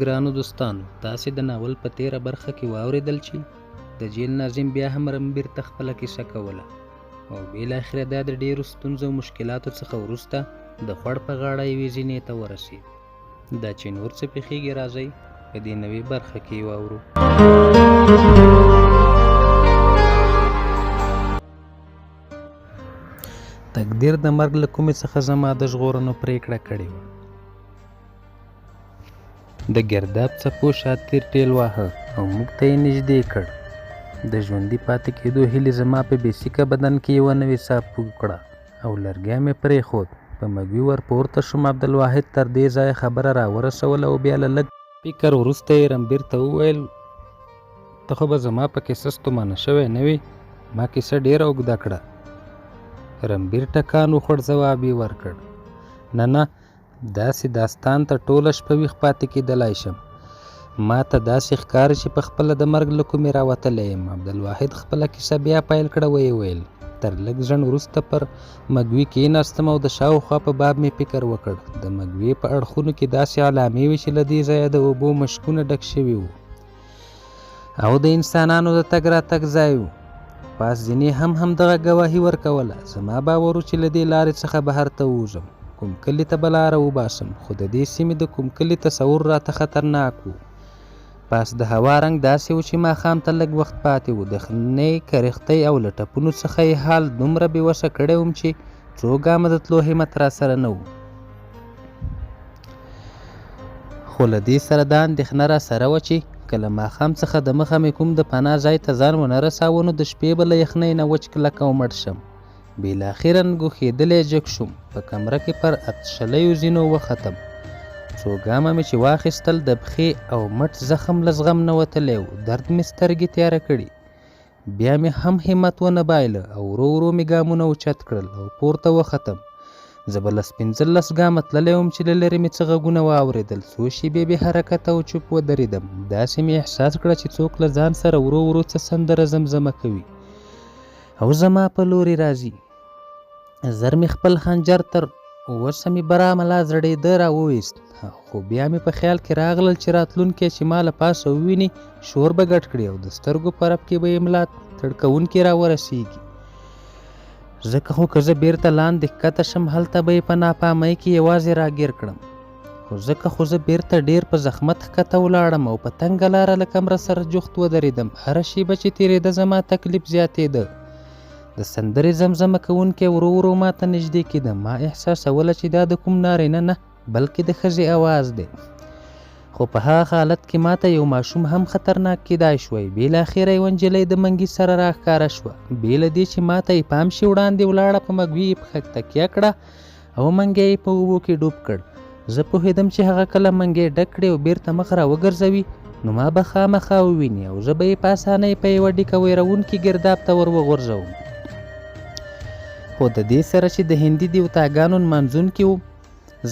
ګرانو دوستانو تاسې د ناول په تېره برخه کې واورېدل چې د جیل ناظم بیا هم رنبیر ته خپله کیسه کوله او بالاخره دا د ډېرو ستونزو او مشکلاتو څخه وروسته د خوړ په غاړه یوې زینې ته ورسېد. دا چې نور څه پېښېږي راځئ په دې نوې برخه کې یې واورو. تقدیر د مرګ له کومې څخه زما د ژغورنو پرېکړه کړې وه. د ګرداب څپو شاتیر ټیل واهه او موږ ته یې نږدې کړ. د ژوندي پاتې کېدو هیلې زما په بې سیکه بدن کې یوه نوې ساه پو کړه او لرګی مې پرېښود. په مږوي ور پورته شوم. عبدالواحد تر دې ځایه خبره راورسوله او بیا له لږ فکر وروسته یې رنبیر ته وویل، ته خو به زما په کیسه ستومانه شوی نه وې؟ ما کیسه ډېره اوږده کړه. رنبیر ټکان وخوړ، ځواب یې ورکړ، نه نه، داسې داستان ته ټوله شپه ویښ پاتې کېدلای شم. ما ته داسې ښکاري چې په خپله د مرګ له کومې راوتلی یم. عبدالواحد خپله کیسه بیا پیل کړه، ویې ویل، تر لږ ځنډ وروسته پر مګوي کېناستم او د شاوخوا په باب مې فکر وکړ. د مګوي په اړخونو کې داسې علامې وې چې له دې ځایه د اوبو مشکونه ډک شوي وو او د انسانانو د تګ راتګ ځای و. پاس ځینې هم همدغه ګواهي ورکوله. زما باور و چې له دې لارې څخه بهر ته ووځم، کوم کلي ته به لاره وباسم، خو د دې سیمې د کوم کلي تصور راته خطرناک و. پاس د هوا رنګ داسې و چې ماښام ته لږ وخت پاتې و. د خنې کرښتۍ او له ټپونو څخه یې حال دومره بې وسه کړی وم چې څو ګامه د تلو همت راسره نه و. خو له دې سره دا اندېښنه راسره وه چې که له ماښام څخه د مخه مې کوم د پناه ځای ته ځان ونه رساوه نو د شپې به له یخنۍ نه وچ کلک او مړ شم. بالاخره ګوښېدلی جګ شوم، په کمره کې پر اتشلیو زینو وختم. څو ګامه مې چې واخیستل د پښې او مټ زخم له زغم نه وتلی و، درد مې سترګې تیاره کړې. بیا مې هم همت ونه بایله او ورو ورو مې ګامونه اوچت کړل او پورته وختم. زه به لس 15 ګامه تللی وم چې له لرې مې څه غږونه واورېدل. څو شېبې بې حرکته او چوپ ودرېدم. داسې مې احساس کړه چې څوک له ځان سره ورو ورو څه سندره زمزمه کوي او زما په لوري راځي. زر مې خپل خنجر تر وسه مې برامه لا زړېده را وویست، خو بیا مې په خیال کې راغلل چې راتلونکی چې ما له پاسه وویني شور به ګډ کړي او د سترګو په رپ کې به یې ملا تړکوونکي را ورسیږي، ځکه خو که زه بیرته لاندې ښکته شم هلته به یې په ناپامۍ کې یوازې راګیر کړم. خو ځکه خو زه بیرته ډیر په زحمت ښکته ولاړم او په تنګه لاره له کمره سره جوخت ودرېدم. هره شیبه چې تېرېده زما تکلیف زیاتېده. د سندرې زمزمه کوونکی ورو ورو ما ته نږدې کېده. ما احساسوله چې دا د کوم نارینه نه بلکې د ښځې اواز دی. خو په هغه حالت کې ما ته یو ماشوم هم خطرناک کېدای شوی. بالاخره یوه نجلۍ د منګي سره راښکاره شوه. بې له دې چې ما ته یې پام شي وړاندې ولاړه، په مګوي یې پښه تکیه کړه او منګی یې په اوبو کې ډوب کړ. زه پوهېدم چې هغه کله منګی ډک کړي او بېرته مخ را وګرځوي نو ما به خامخا وویني او زه به یې په اسانۍ په یوه ډیکه ویروونکي ګرداب ته ور وغورځوم. خو د دې سره چې د هندي دیوتاګانو نمانځونکي وم،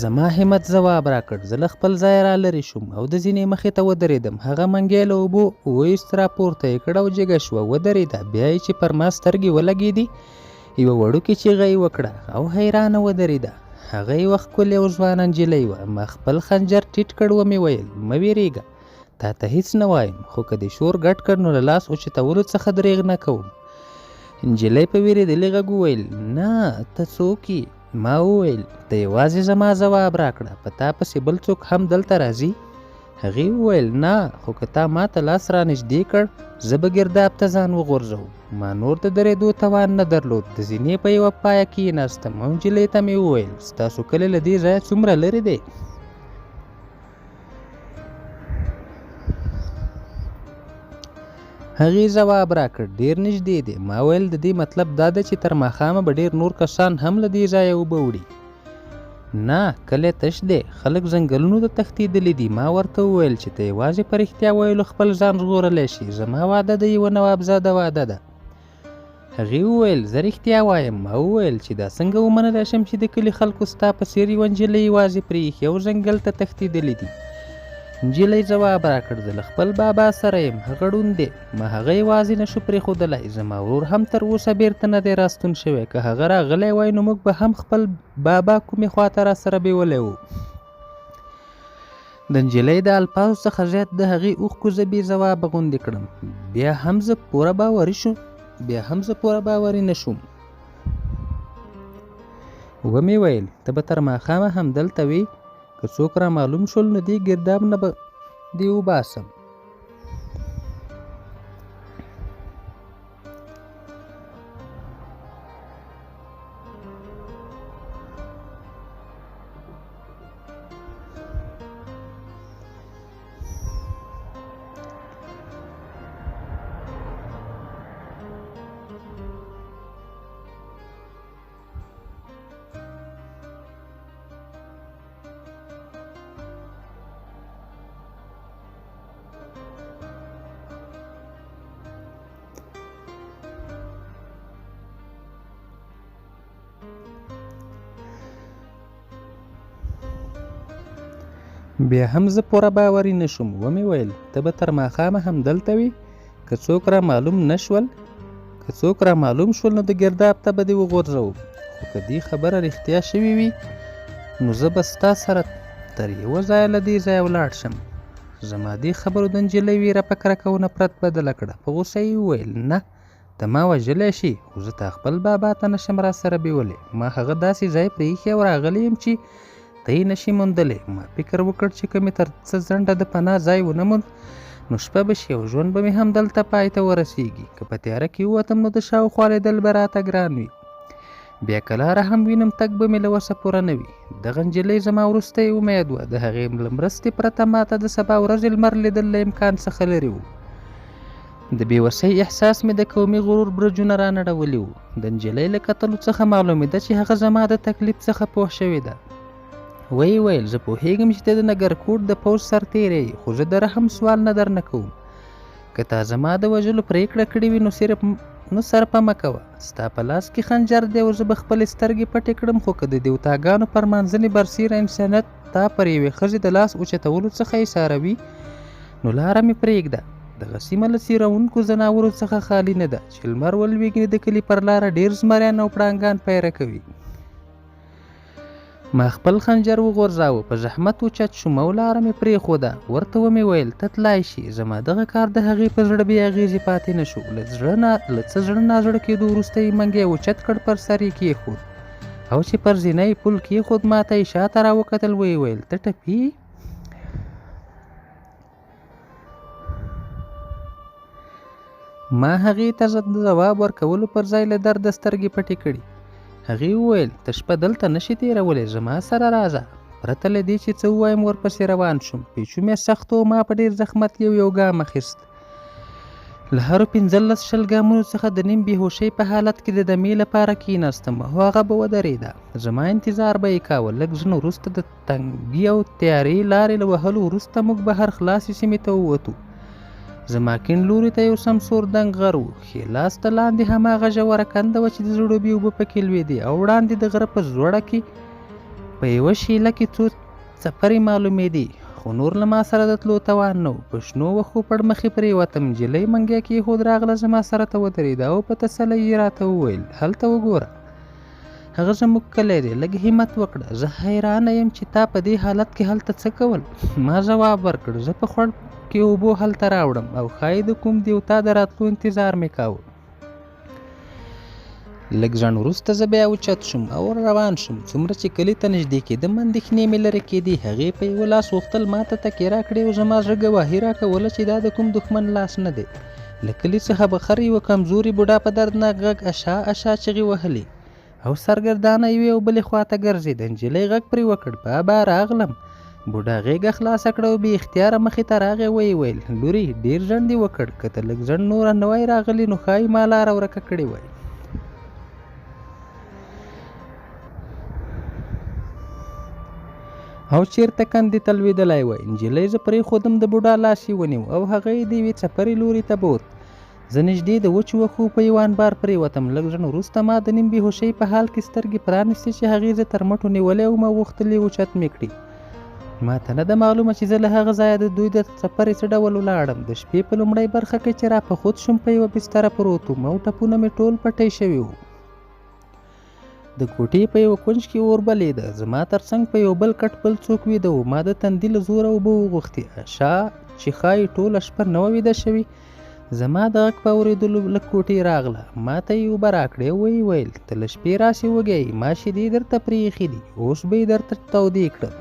زما همت ځواب راکړ. زه له خپل ځایه را لرې شوم او د زینې مخې ته ودرېدم. هغه منګی له اوبو وایست، راپورته یې کړ او جګه شوه ودرېده. بیا یې چې پر ما سترګې ولګېدې یوه وړوکې چیغه یې وکړه او حیرانه ودرېده. هغه یوه ښکلې او ځوانه نجلۍ وه. ما خپل خنجر ټیټ کړ، ومې ویل، مه وېرېږه، تا ته هیڅ نه وایم، خو که دې شور ګډ کړ نو له لاس اوچتولو څخه درېغ نه کوم. نجلۍ په وېرېدلي غږ وویل، نه، ته څوک یې؟ ما وویل، ته یوازې زما ځواب راکړه، په تا پسې بل څوک هم دلته راځي؟ هغې وویل، نه، خو که تا ما ته لاس رانږدې کړ، زه به ګرداب ته ځان وغورځوم. ما نور د درېدو توان نه درلود، د زینې په یوه پایه کېناستم او نجلۍ ته مې وویل، ستاسو کلی له دې ځایه څومره لرې دی؟ هغې ځواب راکړ، ډېر نږدې دی. ما ویل، د دې مطلب دا دی چې تر ماښامه به ډېر نور کسان هم له دې ځایه اوبه وړي. نه، کلی تش دی، خلک ځنګلونو ته تښتېدلي دي. ما ورته وویل چې ته یوازې په رښتیا ویلو خپل ځان ژغورلی شې. زما وعده د یوه نوابزاده وعده ده. هغې وویل، زه رښتیا وایم. ما وویل چې دا څنګه ومنلی شم چې د کلي خلکو ستا په څېر یوه نجلۍ یوازې پرې ایښې او ځنګل ته تښتېدلي دي. نجلۍ ځواب راکړ، زه له خپل بابا سره یم، هغه ړوند دی. ما هغه یوازې نه شو پرېښودلی. زما ورور هم تر اوسه بېرته نه دی راستون شوی. که هغه راغلی وای نو موږ به هم خپل بابا کومې خواته راسره بیولی و. د نجلۍ د الفاظو څخه زیات د هغې اوښکو زه بې ځوابه غوندې کړم. بیا هم زه پوره باوري شوم بیا هم زه پوره باوري نه شوم. ومې ویل، ته به تر ماښامه همدلته وې؟ که څوک را معلوم شول نو دې ګرداب نه به دې وباسم. بیا هم زه پوره باوري نه شوم. ومې ویل، ته به تر ماښامه همدلته وې؟ که څوک را معلوم نه شول که څوک را معلوم شول نو د ګرداب ته به دې وغورځوم. خو که دې خبره رښتیا شوې وي نو زه به ستا سره تر یوه ځایه له دې ځایه ولاړ شم. زما دې خبرو د نجلۍ ویره په کرکه او نفرت بدله کړه. په غوسه یې وویل، نه، ته ما وژلی شې، خو زه تا خپل بابا ته نشم راسره بیولی. ما هغه داسې ځای پرې ایښی او راغلی یم چې ته یې نشې موندلی. ما فکر وکړ چې که مې تر څه ځنډه د پناه ځای ونه موند نو شپه به شي او ژوند به مې همدلته پای ته ورسیږي. که په تیاره کې ووتم نو د شاوخوا لیدل به راته ګران وي. بیا که لاره هم وینم تګ به مې له وسه پوره نه وي. دغه نجلۍ زما وروستی امید وه. د هغې له مرستې پرته ماته د سبا ورځې لمر لیدل له امکان څخه لرې وو. د بې وسۍ احساس مې د قومي غرور برجونه رانړولي وو. د نجلۍ له کتلو څخه معلومېده چې هغه زما د تکلیف څخه پوه شوې ده. ویې ویل، زه پوهېږم چې ته د نګرکوټ د پوځ سرتېری یې، خو زه د رحم سوال نه درنه کوم. که تا زما د وژلو پرېکړه کړې وي نو صرف نو سرپه مه کوه. ستا په لاس کې خنجر دی او زه به خپلې سترګې پټې کړم، خو که د دیوتاګانو پر مانځنې برسېره انسانیت تا پر یوې ښځې د لاس اوچتولو څخه ایساروي نو لاره مې پرېږده. دغه سیمه له څیروونکو ځناورو څخه خالي نه ده. چې لمر ولوېږي د کلي پر لاره ډېر زمریان او پړانګان پیره کوي. ما خپل خنجر وغورځاوه، په زحمت اوچت شوم او لاره مې پرېښوده. ورته ومې ویل، ته تلای شې. زما دغه کار د هغې په زړه بې اغېزې پاتې نه شو. له زړه نا له څه زړه نازړه کېدو وروسته یې منګی اوچت کړ، پر سر یې کېښود او چې پر زینه یې پل کېښود، ماته یې شاته راوکتل، ویې ویل، ته ټپي یې؟ ما هغې ته د ځواب ورکولو پر ځای له درده سترګې پټې کړې. هغې وویل، ته شپه دلته نه شې تېرولی، زما سره راځه. پرته له دې چې څه ووایم ورپسې روان شوم. پیچو مې سخت و، ما په ډېر زحمت یو یو ګام اخیست. له هرو 15 20 ګامونو څخه د نیم بېهوښۍ په حالت کې د دمې لپاره کېناستم او هغه به ودرېده. زما انتظار به یې کاوه. لږ ځنډ وروسته د تنګې او تیارې لارې له وهلو وروسته موږ بهر خلاصې سیمې ته ووتو. زما کیڼ لوري ته یو سمسور دنګ غر و. ښې لاس ته لاندې هماغه ژوره کنده وه چې د ځړوبي اوبه پکې لوېدې او وړاندې د غره په ځوړه کې په یوه شیله کې څو څپرې معلومېدې، خو نور له ما سره د تلو توان نه و. په شنو وښو پړمخې پرېوتم. نجلۍ منګی کېښود، راغله زما سره ته ودرېده او په تسلۍ یې راته وویل، هلته وګوره، هغه زموږ کلی دی، لږ همت وکړه. زه حیرانه یم چې تا په دې حالت کې هلته څه کول؟ ما ځواب ورکړ، زه په خوړ کې اوبو هلته راوړم او ښایي د کوم دیوتا د راتلو انتظار مې کاوه. لږ ځنډ وروسته زه بیا اوچت شوم او ور روان شوم. څومره چې کلي ته نږدې کېدم اندېښنې مې لرې کېدې. هغې په یوه لاس غوښتل ما ته تکیه راکړي او زما زړه ګواهي راکوله چې دا د کوم دښمن لاس نه دی. له کلي څخه به خر یوه کمزوري بوډا په دردناک غږ اشا اشا چغې وهلې او سرګردانه یوې او بلې خوا ته ګرځېده. نجلۍ غږ پرې وکړ، بابا راغلم. بوډا غېږه خلاصه کړه او بې اختیاره مخې ته راغی، ویې ویل، لورې ډېر ځنډ دې وکړ، که ته لږ ځنډ نوره نه وای راغلې نو ښایي ما لاره ورکه کړې وای. او چېرته کندې ته لوېدلی وای. نجلۍ زه پرېښودم، د بوډا لاس یې ونیو او هغه یې د یوې څپرې لوري ته بوت. زه نږدې د وچو وښو په یوه انبار پرېوتم. لږ ځنډ وروسته ما د نیم بېهوښۍ په حال کې سترګې پرانیستې چې هغې زه تر مټو نیولی وم او غوښتل یې اوچت مې کړي. ما ته نه ده معلومه چې زه له هغه ځایه د دوی د څپرې څه ډول ولاړم. د شپې په لومړۍ برخه کې چې را په خود شوم په یوه بستره پروت وم او ټپونه مې ټول پټۍ شوي وو. د کوټې په یوه کونج کې اور بلېده. زما تر څنګ په یو بل کټ بل څوک ویده و. ما د تندي له زوره اوبه وغوښتې. اشا چې ښایي ټوله شپه نه وه ویده شوې، زما د غږ په اورېدلو له کوټې راغله. ما ته یې اوبه راکړې او ویې ویل، ته له شپې راسې وږی یې، ما شیدې درته پرې ایښې دي، اوس به یې درته تودې کړم.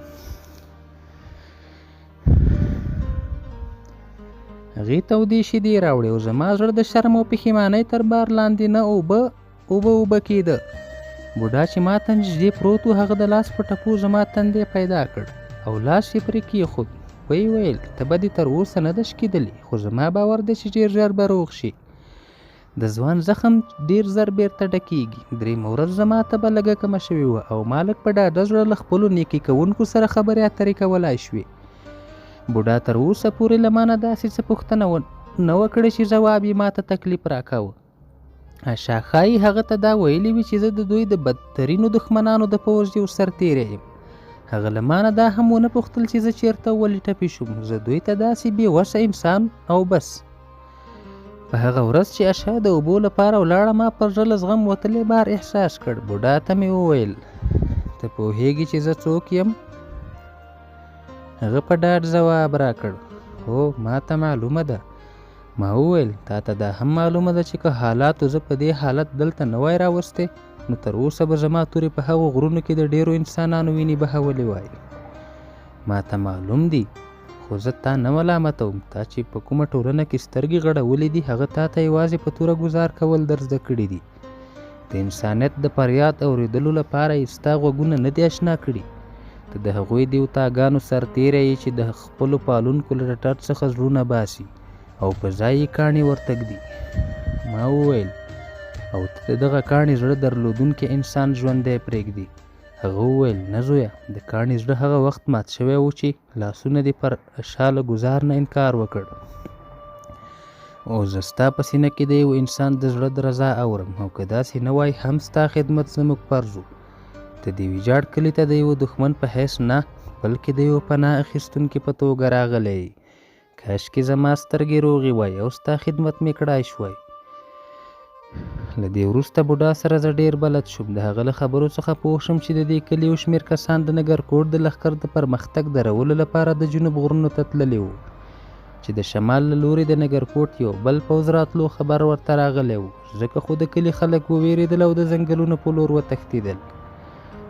هغې تودې شیدې راوړې او زما زړه د شرم او پښیمانۍ تر بار لاندې نه اوبه اوبه اوبه کېده. بوډا چې ما ته نږدې پروت و، هغه د لاس په ټپو زما تندی پیدا کړ او لاس یې پرې کېښود. ویې ویل، تبه دې تر اوسه نه ده شکېدلې، خو زما باور دی چې ډېر ژر به روغ شې. د ځوان زخم ډېر زر بېرته ډکېږي. درېیمه ورځ زما تبه لږه کمه شوې وه او ما لږ په ډاډه زړه له خپلو نیکي کوونکو سره خبرې اترې کولای شوې. بوډا تر اوسه پورې له ما نه داسې څه پوښتنه نه وه کړې چې ځواب یې ما ته تکلیف راکاوه. اشا ښایي هغه ته دا ویلي وي چې زه د دوی د بدترینو دښمنانو د پوځ یو سرتېری یم. هغه له ما نه دا هم ونه پوښتل چې زه چېرته او ولې ټپي شوم. زه دوی ته داسې بې وسه انسان او بس. په هغه ورځ چې اشا د اوبو لپاره ولاړه، ما پر زړه له زغم وتلی بار احساس کړ. بوډا ته مې وویل، ته پوهېږې چې زه څوک یم؟ هغه په ډاډ ځواب راکړ، هو، ما ته معلومه ده. ما وویل، تا ته دا هم معلومه ده چې که حالاتو زه په دې حالت دلته نه وای راوستی، نو تر اوسه به زما تورې په هغو غرونو کې د ډېرو انسانانو وینې بهولې وای. ما ته معلوم دي، خو زه تا نه ملامتوم. تا چې په کومه ټولنه کې سترګې غړولې دي، هغه تا ته یوازې په توره ګوزار کول در زده کړي دي. د انسانیت د فریاد اورېدلو لپاره یې ستا غوږونه نه دي اشنا کړي. ته د هغوی دیوتاګانو سرتېری یې چې د خپلو پالونکو له ټټر څخه زړونه باسي او په ځای یې کاڼي ورته ږدي. ما وویل، او ته د دغه کاڼي زړه درلودونکی انسان ژوندی پرېږدې؟ هغه وویل، نه زویه، د کاڼي زړه هغه وخت مات شوی و چې لاسونه دې پر شا له ګوزار نه انکار وکړ. اوس زه ستا په سینه کې د یوه انسان د زړه درزا اورم او که داسې نه وای هم ستا خدمت زموږ فرض و. ته دې ویجاړ کلي ته د یوه دښمن په حیث نه، بلکې د یوه پناه اخیستونکي په توګه راغلی یې. کاشکې زما سترګې روغې وای او ستا خدمت مې کړای شوای. له دې وروسته بوډا سره زه ډېر بلد شوم. د هغه له خبرو څخه پوه شوم چې د دې کلي یو شمېر کسان د نګرکوټ د لښکر د پرمختګ درولو لپاره د جنوب غرونو ته تللي وو، چې د شمال له لوري د نګرکوټ یو بل پوځ راتلو خبر ورته راغلی و، ځکه خو د کلي خلک ووېرېدل او د ځنګلونو په لور وتښتېدل.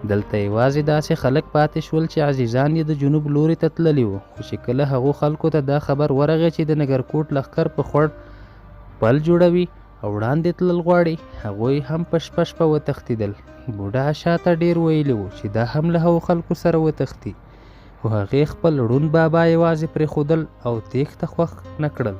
دلته یوازې داسې خلک پاتې شول چې عزیزان یې د جنوب لوري ته تللي وو، خو چې کله هغو خلکو ته دا خبر ورغی چې د نګرکوټ لښکر په خوړ پل جوړوي او وړاندې تلل غواړي، هغوی هم په شپه شپه وتښتېدل. بوډا شاته ډېر ویلي وو چې دا هم له هغو خلکو سره وتښتي، خو هغې خپل ړوند بابا یوازې پرېښودل او تېښته خوښ نه کړل.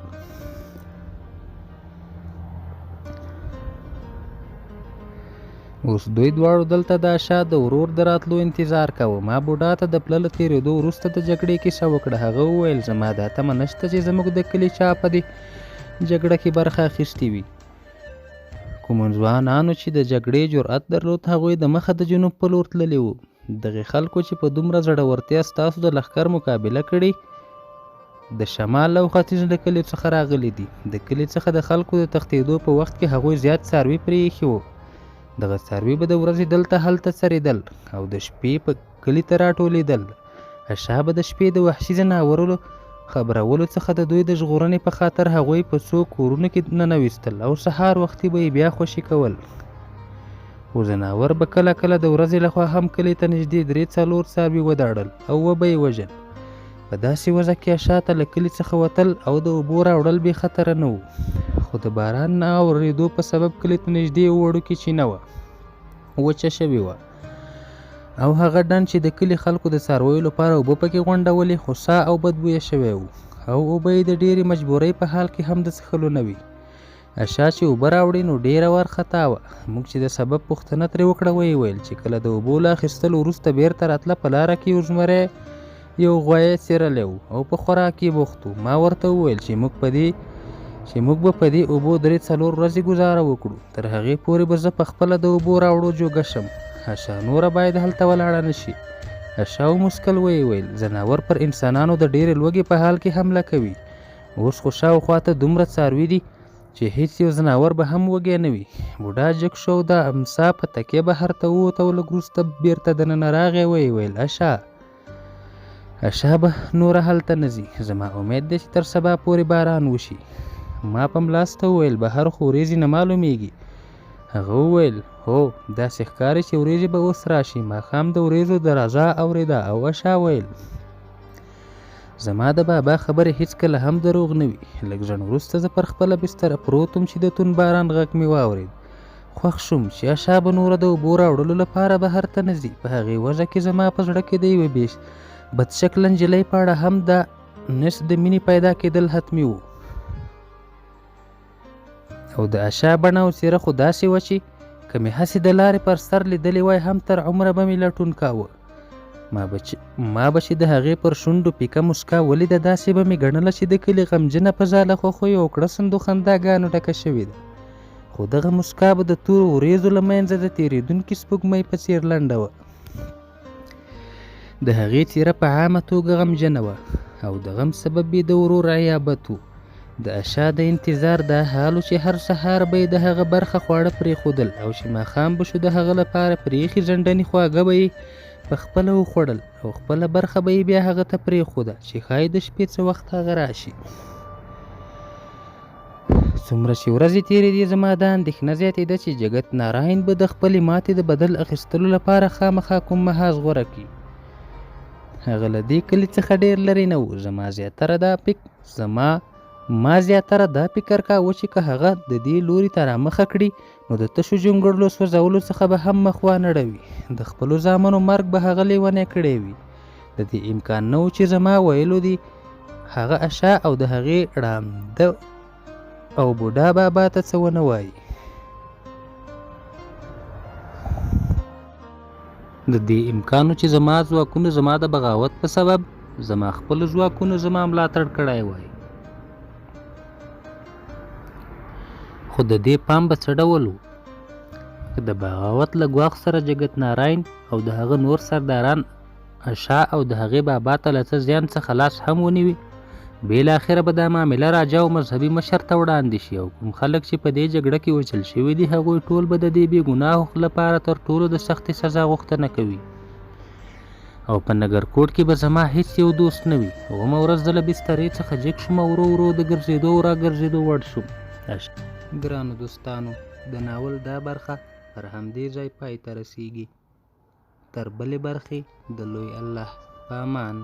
اوس دوی دواړو دلته د اشا د ورور د راتلو انتظار کاوه. ما بوډا ته د پله له تېرېدو وروسته د جګړې کیسه وکړه. هغه وویل، زما دا تمه نشته چې زموږ د کلي چا په دې جګړه کې برخه اخیستې وي. کومو ځوانانو چې د جګړې جرأت درلود، هغوی د مخه د جنوب په لور تللي وو. دغې خلکو چې په دومره زړورتیا ستاسو د لښکر مقابله کړې، د شمال او ختیځ له کلیو څخه راغلي دي. د کلي څخه د خلکو د تښتېدو په وخت کې هغوی زیات څاروي پرې ایښي وو. دغه څاروي به د ورځې دلته هلته څرېدل او د شپې په کلي ته راټولېدل. اشا به د شپې د وحشي ځناورو له خبرولو څخه د دوی د ژغورنې په خاطر هغوی په څو کورونو کې ننویستل او سهار وختي به یې بیا خوشي کول. خو ځناور به کله کله د ورځې لخوا هم کلي ته نږدې درې څلور څاروي وداړل او وبه یې وژل. په داسې وضع کې اشا ته له کلي څخه وتل او د اوبو راوړل بې خطره نه وو، خو د باران نه اورېدو په سبب کلي ته نږدې یوه وړوکې چینه وه، وچه شوې وه او هغه ډنډ چې د کلي خلکو د څارویو لپاره اوبه پکې غونډولې خوسا او بدبویه شوی و او اوبه یې د ډېرې مجبورۍ په حال کې هم د څښلو نه وي. اشا چې اوبه راوړې نو ډېره وارخطا وه. موږ چې د سبب پوښتنه ترې وکړه ویې ویل چې کله د اوبو له اخیستلو وروسته بېرته راتله په لاره کې یو زمری یو غویی څیرلی و او په خوراک یې بوخت و. ما ورته وویل چې موږ په دې چې موږ به په دې اوبو درې څلور ورځې ګزاره وکړو، تر هغې پورې به زه په خپله د اوبو راوړو جوګه شم. اشا نوره باید هلته ولاړه نه شي. اشا وموسکل ویې ویل ځناور پر انسانانو د ډېرې لوږې په حال کې حمله کوي. اوس خو شاوخوا ته دومره څاروي دي چې هیڅ یو ځناور به هم وږی نه وي. بوډا جګ شو او د امسا په تکیه بهر ته ووت او لږ وروسته بیرته دننه راغی. ویې ویل اشا اشا به نوره هلته نه ځي، زما امید دی چې تر سبا پورې باران وشي. ما په ملاسته وویل بهر خو ورېځې نه معلومیږي. هغه وویل هو، داسې ښکاري چې ورېځې به اوس راشي. ماښام د ورېځو درزا اورېده او اشا ویل زما د بابا خبرې هیڅکله هم دروغ نه وي. لږ ځنډ وروسته زه پر خپله بستره پروت وم چې د توند باران غږ مې واورېد. خوښ شوم چې اشا به نوره د اوبو راوړلو لپاره بهر ته نه ځي. په هغې وضع کې زما په زړه کې د یوې بې بدشکله نجلۍ په اړه هم د نس د مینې پیدا کېدل حتمي وو. او د اشا بڼه او څېره خو داسې وه چې که مې هسې د لارې پر سر لیدلې وای هم تر عمره به مې لټون کاوه. ما به چې د هغې پر شونډو پیکه مسکا ولیده داسې به مې ګڼله چې د کلي غمجنه فضا له خوښیو او کړسندو خنداګانو ډکه شوې ده. خو دغه مسکا به د تورو ورېځو له منځه د تېرېدونکې سپوږمۍ په څېر لنډه وه. د هغې څېره په عامه توګه غمجنه وه او د غم سبب یې د ورور عیابت و. د اشا د انتظار دا حال و چې هر سهار به یې د هغه برخه خواړه پرېښودل او چې ماښام به شو د هغه لپاره پرېښي ځنډني خواږه به یې په خپله وخوړل او خپله برخه به یې بیا هغه ته پرېښوده چې ښایي د شپې څه وخت هغه راشي. څومره چې ورځې تېرېدې زما دا اندېښنه زیاتېده چې جګت ناراین به د خپلې ماتې د بدل اخیستلو لپاره خامخا کوم محاذ غوره کړي. هغه له دې کلي څخه ډېر لرې نه و. ما زیاتره دا فکر کاوه چې که هغه د دې لوري ته رامخه کړي نو د تشو جونګړو سوځولو څخه به هم مخ وانه ړوي. د خپلو زامنو مرګ به هغه لیونی کړی وي. د دې امکان نه و چې زما ویلو دي هغه اشا او د هغې ړانده او بوډا بابا ته څه ونه وایي. د دې امکان و چې زما ځواکونو زما د بغاوت په سبب زما خپلو ځواکونو زما ملاتړ کړی وای. خو د دې پام به څه ډول و؟ که د بغاوت له ګواښ سره جګت ناراین او د هغه نور سرداران اشا او د هغې بابا ته له څه زیان څخه لاس هم ونیوي، بالاخره به دا معامله راجا او مذهبي مشر ته وړاندې شي او کوم خلک چې په دې جګړه کې وژل شوي دي هغوی ټول به د دې بې ګناهو لپاره تر ټولو د سختې سزا غوښتنه کوي او په نګرکوټ کې به زما هیڅ یو دوست نه وي. اوومه ورځ زه له بسترې څخه جګ شوم او ورو ورو د ګرځېدو او راګرځېدو وړ شوم. ګرانو دوستانو، د ناول دا برخه پر همدې ځای پای ته رسیږي. تر بلې برخې د لوی الله په امان.